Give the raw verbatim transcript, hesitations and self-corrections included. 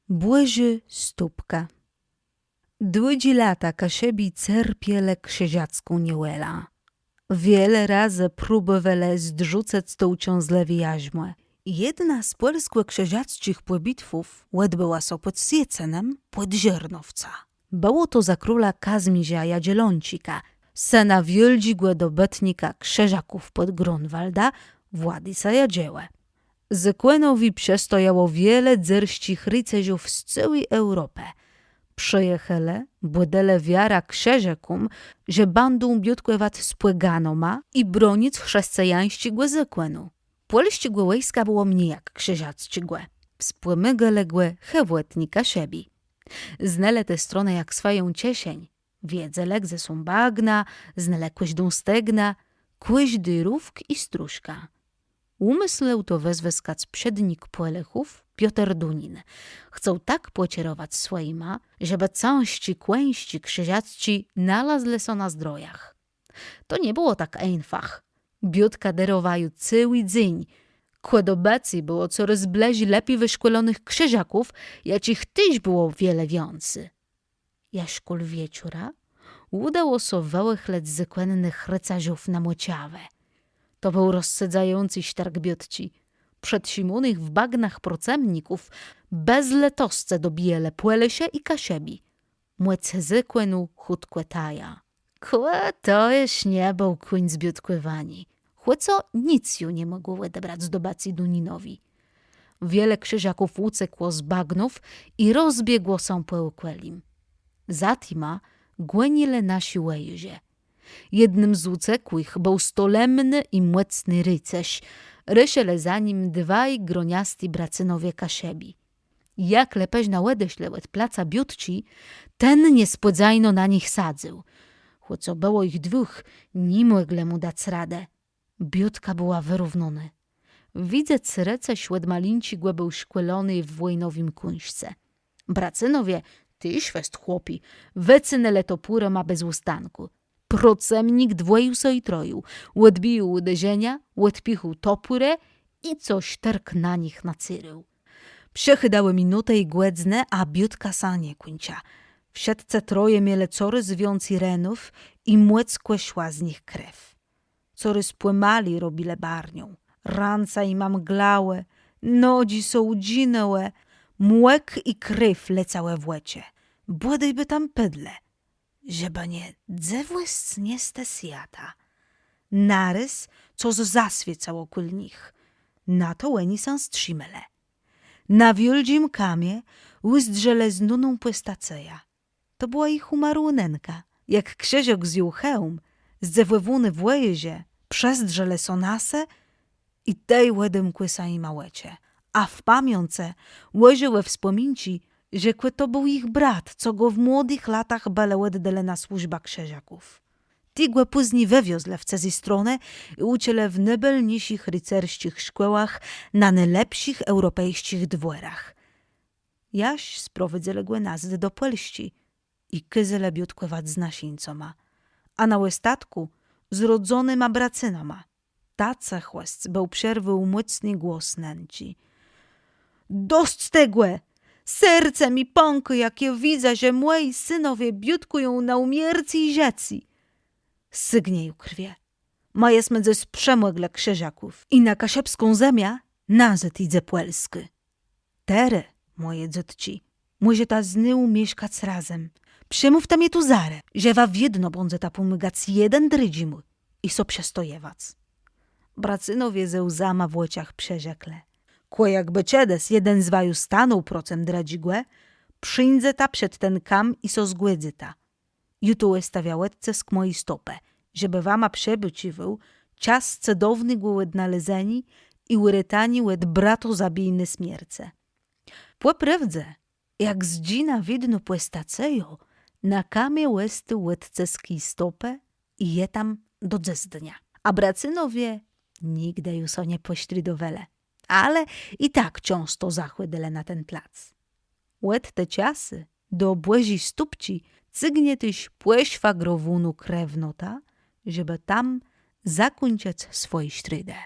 Bòżô stópka. Dłudżé lata Kaszëbi cerpielë krzëżacką niewòlã. Wiele razy próbòwelë zdrzucëc to ùczãslëwé jarzmò. Jedna z pòlskò-krzëżacczich pòbitwów òdbëła sã pòd Swiecënã, pòd Żarnowcã. Bëło to za króla Kazmierza Jagiellończika, sëna wiôldżégò dobëtnika Krzëżôków pòd Grunwaldã, Władisława Jagiełłë. Zôkònowi przëstojało wiele dzyrsczich ricerzów z całi Eùropë. Przëjachelë, bò delë wiarã Krzëżôkóm, że bãdą biôtkòwac z pòganama i bronic chrzescëjańsczégò zôkònu. Pòlsczégò wòjska bëło mni jak krzëżacczégò. Wspòmôgelë gò chwôtni Kaszëbi. Znelë tã stronã jak swòją czeszéń. Wiedzelë, gdze są bagna, znelë kòżdą stegnã, kòżdi rówk i strëżkã. Ùmëslił to wëzwëskac przédnik Pòlôchów Piotr Dunin. Chcôł tak pòczerowac swòjima, żebë cãżczi kòńsczi krzëżacczi nalazlë sã na zdrojach. To nie bëło tak einfach. Biôtka dérowała ju całi dzéń. Kò dobëcé bëło corôz blëżi lepi wëszkòlonëch Krzëżôków, jaczich téż bëło wiele wiãcy. Jaż kòl wieczora ùdało sã wëłachlëc zôkònnëch ricerzów na mòczawë. To béł rozsądzający sztërk biôtczi. Przëtrzimónëch w bagnach procëmników bez lëtoscë dobijelë Pòlôszë i Kaszëbi. Mòc zôkònu chùtkò taja. Kò to jesz nie béł kùńc biôtkòwaniô. Chòcô nick ju ni mògło òdebrac dobëcé Duninowi. Wiele Krzëżôków ùcekło z bagnów i rozbiegło sã pò òkòlim. Za tima gònilë naszi wòjarze. Jednym z ùcekłëch béł stolemny i mòcny ricerz. Rëszëlë za nim dwaj groniasti bracynowie Kaszëbi. Jak le përznã òdeszlë òd placa biôtczi, ten niespòdzajno na nich sadzył. Chòcô bëło jich dwùch, ni mòglë mù dac radë. Biôtka bëła wërównónô. Widzec, ricerz òd malinczégò béł szkòlony w wòjnowim kùńszce. Bracynowie, téż fest chłopi, wëcynelë topòrama bez ùstónkù. Procëmnik dwòjił sã i trojił, òdbijôł ùderzenia, òdpichôł topòrë i co sztërk na nich nacérôł. Przechôdałë minutë i gòdzënë, a biôtka sã nie kùńcza. Wszëtcë troje mielë corôz wiãcy renów i mòckò szła z nich krew. Corôz pòmali robilë barnią. Rãce jima mglałë, nodżi sã ùdżinałë, mòk i krew lecałë w òczë. Bòdôj bë tam pôdlë. Żebë nié dzëwòsc niestë swiata. Narôz cos zaswiecało kòl nich. Na to òni sã strzimelë. Na wiôldżim kamie ùzdrzelë znóną pòstacëjã. To bëła jich ùmarłô nënka. Jak Krzëżôk zjął hełm, zdzëwòwóny wòjarze przezdrzelë sã na se i tej òdemkłë sã jima òczë. A w pamiãce òżëłë wspòminczi, że kò to béł jich brat, co gò w młodëch latach bëlë òddelë na służbã Krzëżôków. Ti gò pózni wëwiozlë w cëzé stronë i ùczëlë w nôbëlniészich ricersczich szkòłach na nôlepszich eùropejsczich dwòrach. Jaż sprowadzëlë gò nazôd do Pòlsczi i kôzelë biôtkòwac z naszińcama, a na òstatkù z rodzonyma bracynama. Ta cëchòsc béł przerwôł mòcny głos nënczi. Dosc tegò! Serce mie pãkô, jak jô widzã, że mòji synowie biôtkùją na ùmiercé i żëcé. Sygnie ju krwie. Ma jesmë dzes przemòglë Krzëżôków i na kaszëbską zemiã nazôd jidze Pòlskô. Terô, mòje dzôtczi, mòżeta znôwù mieszkac razem. Przemówta mie tu zarô, że wa wiedno bãdzeta pòmôgac jeden drëdżémù i so przëstojiwac. Bracynowie ze łzama w òczach przërzeklë: Kò jakbë czedës jeden z waju stanął procëm drëdżégò, przińdzeta przed ten kam i so zgòdzyta. Jô tu òstawiã òdcësk mòji stopë, żebë wama przëbôcziwôł czas cëdownégò òdnalezeniô i ùretaniô òd bratozabijny smiercë. Pò prôwdze, jak zdżinã widną pòstacëjã, na kamie òstôł òdcësk ji stopë i je tam do dzysdnia. A bracynowie nigdë ju sã nie pòsztridowelë, ale i tak czãsto zachòdzëlë na ten plac. Òd te czasu do Bòżi Stópczi cygnie téż pòszwagrowónô krewnota, żebë tam zakùńczëc swòje sztridë.